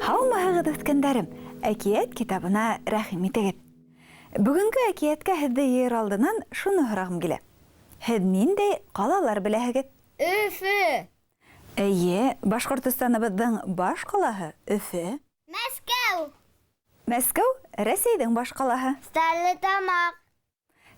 Һаумыһығыҙ, үҫкәндәрем! Әкиәт китабына рәхим итегеҙ. Бөгөнгө әкиәткә һеҙҙе йыйыр алдынан шуны һорағым килә. Һеҙ ниндәй ҡалалар беләһегеҙ? Өфө. Эйе, Башҡортостаныбыҙҙың баш ҡалаһы Өфө. Мәскәү. Мәскәү, Рәсәйҙең баш ҡалаһы. Стәрлетамаҡ.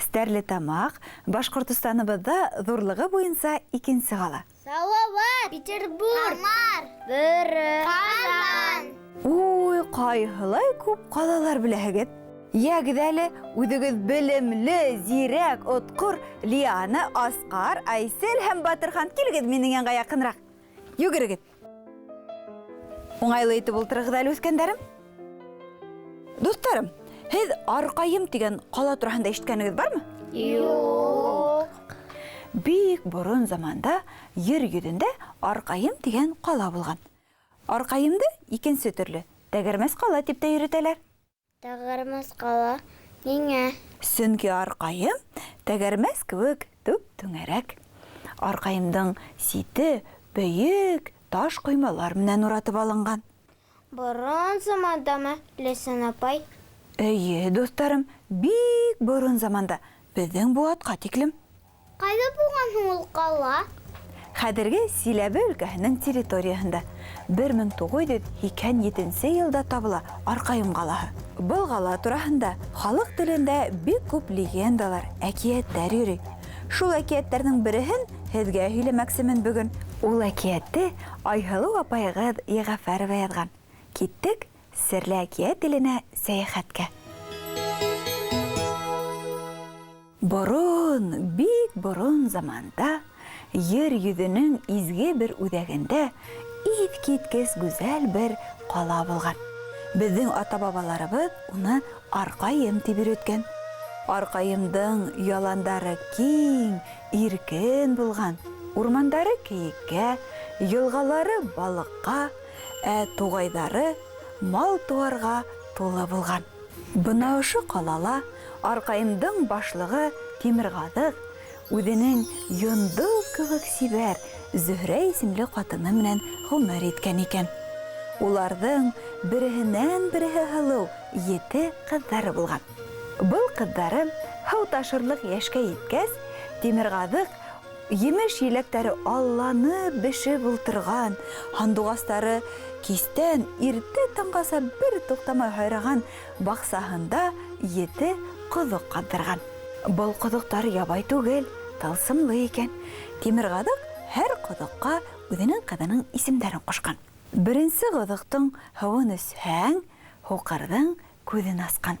Стәрлетамаҡ, Башҡортостаныбыҙҙа ҙурлығы буйынса икенсе ҡала. Салават. Петербург. Самар. Бөрө. Ҡазан. Уй, ҡайһылай күп ҡалалар беләһегеҙ. Йәгеҙ әле, үҙегеҙ белемле, зирәк, отҡор Лиана, Асҡар, Айсел һәм Батырхан, килегеҙ минең янға яҡыныраҡ. Йүгерегеҙ. Уңайлы итеп ултырығыҙ әле, үҫкәндәрем. Дуҫтарым, һеҙ Арҡайым тигән ҡала тураһында ишеткәнегеҙ бармы? Юҡ. Бик борон заманда ер йөҙөндә Арҡайым тигән ҡала булған. Арҡайымды икенсе төрлө Тәгәрмәс ҡала тип тә йөрөтәләр. Тәгәрмәс ҡала ниңә? Сөнки Арҡайым тәгәрмәс кеүек түп-түңәрәк. Арҡайымдың сите бөйөк таш ҡоймалар менән уратып алынған. Борон замандамы, Ләйсән апай? Эйе, дуҫтарым, бик борон заманда, беҙҙең быуатҡа тиклем. Ҡайҙа булған һуң ул ҡала? Хәҙерге Силәбе өлкәһенең территорияһында 1987 нсе йылда табыла Арҡайым ҡалаһы. Был ҡала тураһында халыҡ телендә бик күп легендалар, әкиәттәр йөрөй. Шул әкиәттәрҙең береһен һеҙгә һөйләмәксемен бөгөн. Ул әкиәтте Айһылыу апайығыҙ Йәғәфәрова яҙған. Киттек серле әкиәт иленә сәйәхәткә. Борон, бик борон заманда ер йөҙөнөң изге бер үҙәгендә иҫкиткес гүзәл бер ҡала булған. Беҙҙең ата-бабаларыбыҙ уны Арҡайым тип йөрөткән. Арҡайымдың яландары киң, иркен булған. Урмандары кейеккә, йылғалары балыҡҡа, ә туғайҙары мал-тыуарға тулы булған. Бына ошо ҡалала Арҡайымдың башлығы Тимерғаҙыҡ үҙенең йондоҙ кеүек сибәр Зөһрә исемле ҡатыны менән ғүмер иткән икән. Уларҙың береһенән-береһе һылыу ете ҡыҙҙары булған. Был ҡыҙҙары һыу ташырлыҡ йәшкә еткәс, Тимерғаҙыҡ емеш-еләктәре алланып бешеп ултырған, һандуғастары кистән иртә таңғаса бер туҡтамай һайраған баҡсаһында ете ҡоҙоҡ ҡаҙҙырған. Был ҡоҙоҡтар ябай түгел, тылсымлы икән. Тимерғаҙыҡ һәр ҡоҙоҡҡа үҙенең ҡыҙының исемдәрен ҡушҡан. Беренсе ҡоҙоҡтоң һыуын эсһәң, һуҡырҙың күҙен асҡан.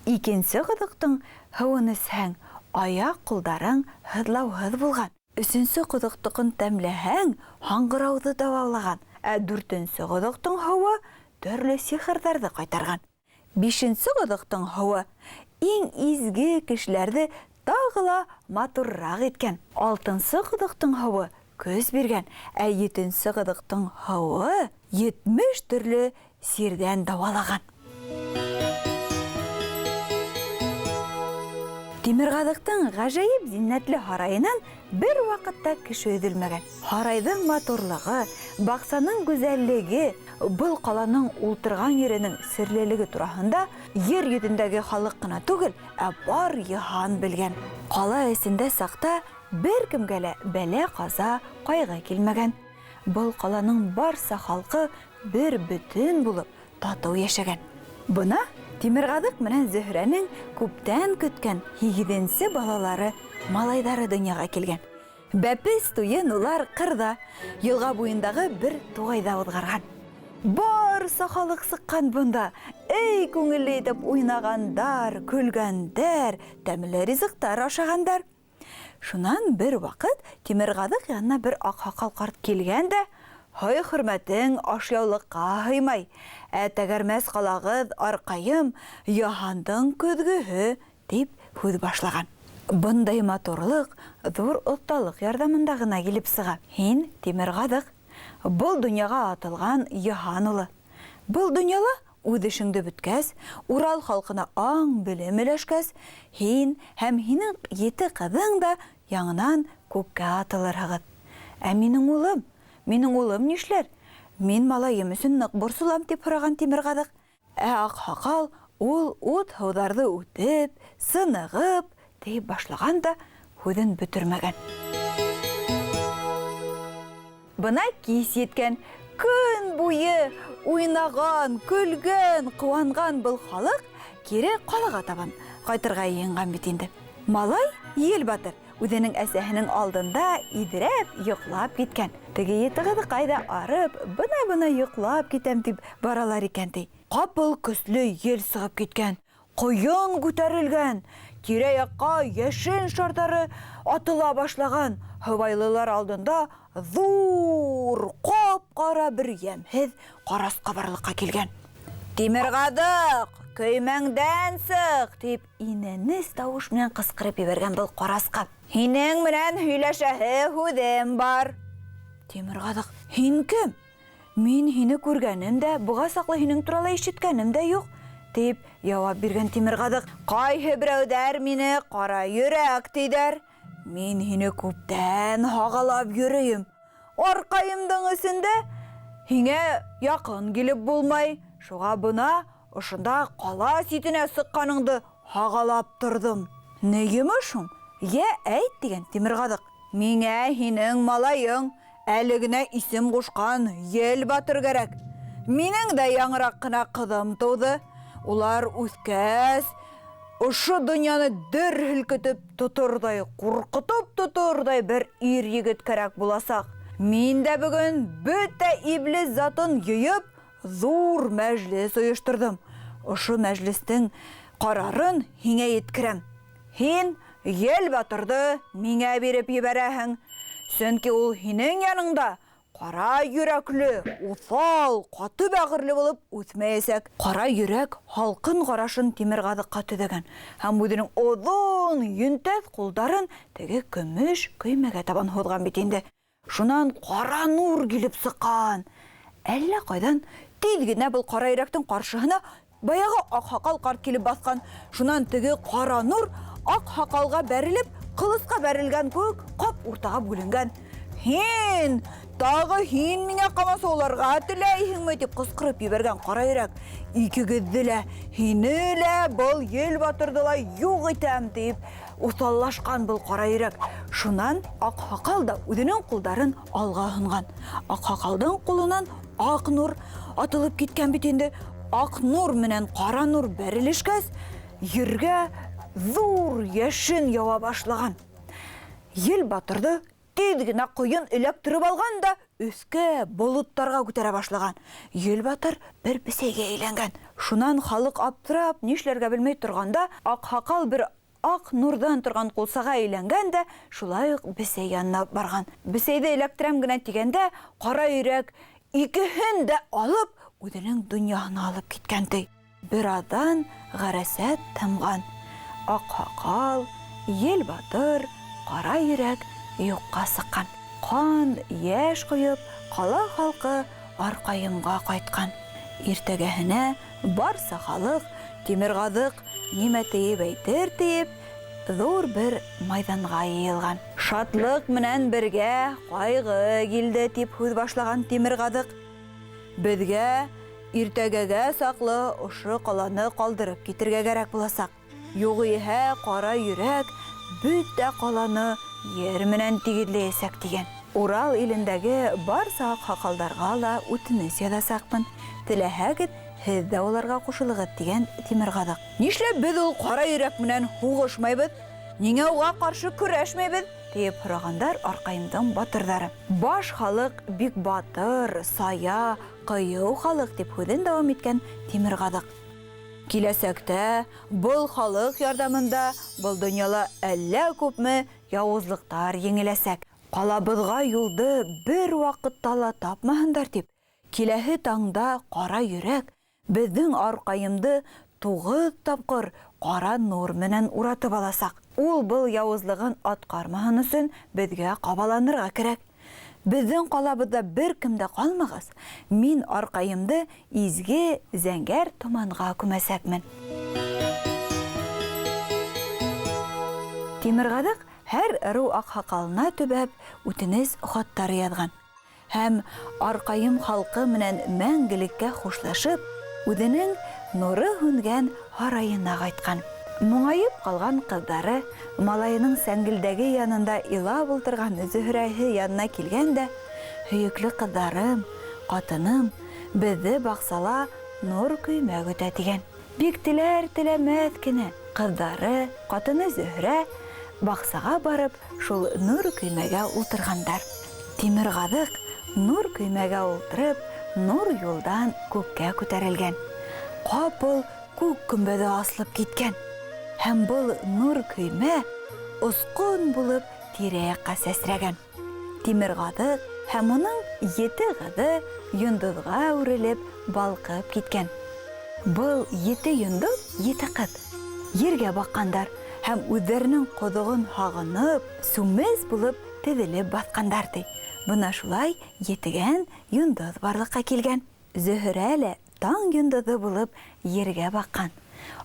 Икенсе ҡоҙоҡтоң һыуын эсһәң, аяҡ-ҡулдарың һыҙлауһыҙ булған. Өсөнсө ҡоҙоҡтоҡон тәмләһәң, һаңғырауҙы дауалаған. Ә дүртенсе ҡоҙоҡтоң һыуы төрлө сихырҙарҙы ҡайтарған. Бишенсе ҡоҙоҡтоң һыуы иң изге кешеләрҙе тағы ла матурыраҡ иткән. Алтынсы ҡоҙоҡтоң һыуы көс биргән, ә етенсе ҡоҙоҡтоң һыуы 70 төрлө сирҙән дауалаған. Тимерғаҙыҡтың ғәжәйеп зиннәтле һарайынан бер ваҡытта кеше өҙөлмәгән. Һарайҙың матурлығы, баҡсаның гүзәллеге, был ҡаланың ултырған еренең серлелеге тураһында ер йөҙөндәге халыҡ ҡына түгел, ә бар йыһан белгән. Ҡала эсендә саҡта бер кемгә лә бәлә-ҡаза, ҡайғы килмәгән. Был ҡаланың барса халҡы бер бөтөн булып, татыу йәшәгән. Бына Тимерғаҙыҡ менән Зөһрәнең күптән көткән һигеҙенсе балалары, малайҙары донъяға килгән. Бәпес туйын улар ҡырҙа, йылға буйындағы бер туғайҙа уҙғарған. Барса халыҡ сыҡҡан бында, эй күңелле итеп уйнағандар, көлгәндәр, тәмле ризыҡтар ашағандар. Шунан бер ваҡыт Тимерғаҙыҡ янына бер аҡһаҡал ҡарт килгән дә, Һый-хөрмәтең ашъяулыҡҡа һыймай, ә тәгәрмәс ҡалағыҙ Арҡайым, йыһандың көҙгөһө, тип һүҙ башлаған. Бындай матурлыҡ ҙур оҫталыҡ ярҙамында ғына килеп сыға. Һин, Тимерғаҙыҡ, был донъяға атылған йыһан улы. Был донъяла үҙ эшеңде бөткәс, Урал халҡына аң-белем өләшкәс, һин һәм һинең ете ҡыҙың да яңынан күккә атылырһығыҙ. Ә минең улым, минең улым нишләр? Мин малайым өсөн ныҡ борсолам, тип һораған Тимерғаҙыҡ. Ә аҡһаҡал ул ут-һыуҙарҙы үтеп, сынығып, тиеп башлаған да һүҙен бөтөрмәгән. Бына кис еткән. Көн буйы уйнаған, көлгән, ҡыуанған был халыҡ кире ҡалаға табан ҡайтырға йыйынған бит инде. Малай Ел батыр үҙенең әсәһенең алдында иҙрәп йоҡлап киткән. Теге ете ҡайҙа арып, бына-бына йоҡлап китәм тип баралар икән ти. Ҡапыл көслө ел сығып киткән. Ҡойон күтәрелгән, тирә-яҡҡа йәшен шарҙары атыла башлаған. Һыбайлылар алдында ҙур, ҡап-ҡара бер йәмһеҙ ҡарасҡы барлыҡҡа килгән. Тимерғаҙыҡ, көймәңдән сыҡ, тип инәнес тауыш менән ҡысҡырып ебәргән был ҡарасҡы. Һинең менән һөйләшәһе һүҙем бар. Тимерғаҙыҡ, һин кем? Мин һине күргәнем дә, быға саҡлы һинең турала ишеткәнем дә юҡ, тип яуап биргән Тимерғаҙыҡ. Ҡайһы берәүҙәр мине ҡара йөрәк тиҙәр. Мин һине күптән һағалап йөрөйөм. Арҡайымдың эсендә һиңә яҡын килеп булмай. Шуға бына ошонда ҡала ситенә сыҡҡаныңды һағалап торҙом. Ни йомошоң? Йә әйт, тигән Тимерғаҙыҡ. Миңә һинең малайың әле генә исем ҡушҡан Ел батыр кәрәк. Минең дә яңыраҡ ҡына ҡыҙым тыуҙы. Улар үҫкәс, ошо донъяны дөр һелкетеп тоторҙай, ҡурҡытып тоторҙай бер ир егет кәрәк буласаҡ. Мин дә бөгөн бөтә иблис затын йыйып, ҙур мәжлес ойошторҙом. Ошо мәжлестең ҡарарын һиңә еткерәм. Һин Ел батырҙы миңә биреп ебәрәһең. Сөнки ул һинең яныңда ҡара йөрәкле, уҫал, ҡаты бәғерле булып үҫмәйәсәк. Ҡара йөрәк һалҡын ҡарашын Тимерғаҙыҡҡа төҙәгән һәм үҙенең оҙон, йөнтәҫ ҡулдарын теге көмөш көймәгә табан һуҙған бит инде. Шунан ҡара нур килеп сыҡҡан. Әллә ҡайҙан тиҙ генә был ҡара йөрәктең ҡаршыһына баяғы аҡһаҡал ҡарт килеп баҫҡан. Шунан теге ҡара нур аҡһаҡалға бәрелеп, ҡылысҡа бәрелгән кеүек ҡап уртаға бүленгән. Һин, тағы һин миңә ҡамасауларға теләйһеңме, тип ҡысҡырып ебәргән ҡара йөрәк. Икегеҙҙе лә, һине лә, был Ел батырҙы ла юҡ итәм, тип уҫаллашҡан был ҡара йөрәк. Шунан аҡһаҡал да үҙенең ҡулдарын алға һонған. Аҡһаҡалдың ҡулынан аҡ нур атылып киткән бит инде. Аҡ нур менән ҡара нур бәрелешкәс, ергә ҙур йәшен яуа башлаған. Ел батырҙы тиҙ генә ҡойон эләктереп алған да өҫкә болоттарға күтәрә башлаған. Ел батыр бер бесәйгә әйләнгән. Шунан халыҡ аптырап, нишләргә белмәй торғанда, аҡһаҡал бер аҡ нурҙан торған ҡулсаға әйләнгән дә шулай уҡ бесәй янына барған. Бесәйҙе эләктерәм генә тигәндә, ҡара йөрәк икеһен дә алып, үҙенең донъяһына алып киткән ти. Бер аҙҙан ғәрәсәт тымған. Аҡһаҡал, Ел батыр, ҡара йөрәк юҡҡа сыҡҡан. Ҡан, йәш ҡойоп, ҡала халҡы Арҡайымға ҡайтҡан. Иртәгәһенә барса халыҡ Тимерғаҙыҡ нимә тейеп әйтер тиеп, ҙур бер майҙанға йыйылған. Шатлыҡ менән бергә ҡайғы килде, тип һүҙ башлаған Тимерғаҙыҡ. Беҙгә иртәгәгә саҡлы ошо ҡаланы ҡалдырып китергә кәрәк буласаҡ. Юғиһә ҡара йөрәк бөтә ҡаланы ер менән тигеҙләйәсәк, тигән. Урал илендәге барса аҡһаҡалдарға ла үтенес яҙасаҡмын. Теләһәгеҙ, һеҙ ҙә уларға ҡушылығыҙ, тигән Тимерғаҙыҡ. Нишләп беҙ ул ҡара йөрәк менән һуғышмайбыҙ? Ниңә уға ҡаршы көрәшмәйбеҙ? Тиеп һорағандар Арҡайымдың батырҙары. Баш халыҡ бик батыр, сая, ҡыйыу халыҡ, тип һүҙен дауам иткән Тимерғаҙыҡ. Киләсәктә был халыҡ ярҙамында был донъяла әллә күпме яуызлыҡтар еңеләсәк. Ҡалабыҙға юлды бер ваҡытта ла тапмаһындар тип, киләһе таңда ҡара йөрәк беҙҙең Арҡайымды 9 тапҡыр ҡара нур менән уратып аласаҡ. Ул был яуызлығын атҡармаһын өсөн беҙгә ҡабаланырға кәрәк. Беҙҙең ҡалабыҙҙа бер кем дә ҡалмағас, мин Арҡайымды изге зәңгәр томанға күмәсәкмен. Тимерғаҙыҡ һәр ырыу аҡһаҡалына төбәп үтенес хаттары яҙған. Һәм Арҡайым халҡы менән мәңгелеккә хушлашып, үҙенең нуры һүнгән һарайына ҡайтҡан. Моңайып ҡалған ҡыҙҙары малайының сәңгелдәге янында илап ултырған Зөһрәһе янына килгән дә, һөйөклө ҡыҙҙарым, ҡатыным, беҙҙе баҡсала нур көймә көтә, тигән. Бик теләр-теләмәҫ кенә ҡыҙҙары, ҡатыны Зөһрә баҡсаға барып, шул нур көймәгә ултырғандар. Тимерғаҙыҡ нур көймәгә ултырып, нур юлдан күккә күтәрелгән. Ҡапыл күк көмбәҙе асылып киткән. Һәм был нур көймә осҡон булып тирә-яҡҡа сәсрәгән. Тимерғаҙыҡ һәм уның ете ҡыҙы йондоҙға әүерелеп балҡып киткән. Был ете йондоҙ, ете ҡыҙ ергә баҡҡандар һәм үҙҙәренең ҡоҙоғон һағынып, сүмес булып теҙелеп баҫҡандар, ти. Бына шулай етегән йондоҙ барлыҡҡа килгән. Зөһрә лә таң йондоҙо булып ергә баҡҡан.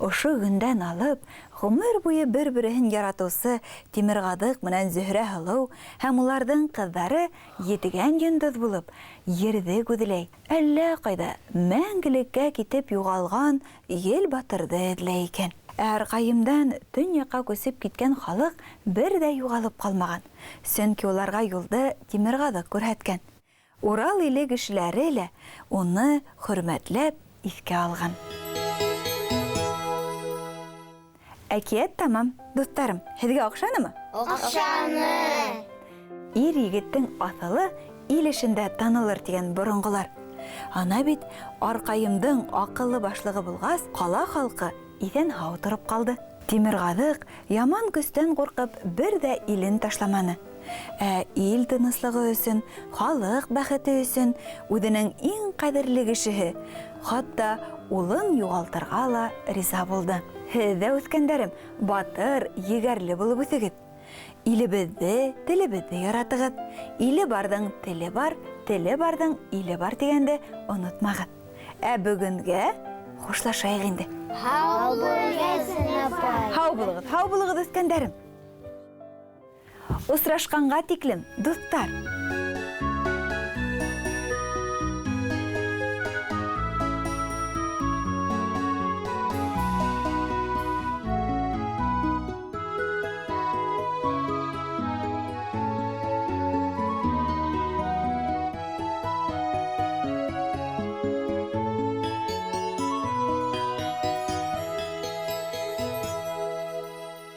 Ошо көндән алып, ғүмер буйы бер-береһен яратыусы Тимерғаҙыҡ менән Зөһрә һылыу һәм уларҙың ҡыҙҙары етегән йондоҙ булып ерҙе күҙләй. Әллә ҡайҙа мәңгелеккә китеп юғалған ел батырҙы эҙләй икән. Ә Арҡайымдан төньяҡҡа күсеп киткән халыҡ бер ҙә юғалып ҡалмаған, сөнки уларға юлды Тимерғаҙыҡ күрһәткән. Урал иле кешеләре лә уны хөрмәтләп иҫкә алған. Әкиәт тамам, дуҫтарым. Һеҙгә оҡшанымы? Оҡшаны. Ир егеттең аҫылы ил эшендә танылыр тигән боронғолар. Ана бит Арҡайымдың аҡыллы башлығы булғас, ҡала халҡы иҫән-һау тороп ҡалды. Тимерғаҙыҡ яман көстән ҡурҡып бер ҙә илен ташламаны. Ә ил тыныслығы өсөн, халыҡ бәхете өсөн үҙенең иң ҡәҙерле кешеһе, хатта улын юғалтырға ла риза булды. Һеҙ ҙә, үҫкәндәрем, батыр, егәрле булып үҫегеҙ. Илебеҙҙе, телебеҙҙе яратығыҙ. Иле барҙың теле бар, теле барҙың иле бар тигәнде онотмағыҙ. Ә бөгөнгә хушлашайыҡ инде. Һау булығыҙ, апай. Һау булығыҙ, һау булығыҙ, үҫкәндәрем. Осрашҡанға тиклем, дуҫтар.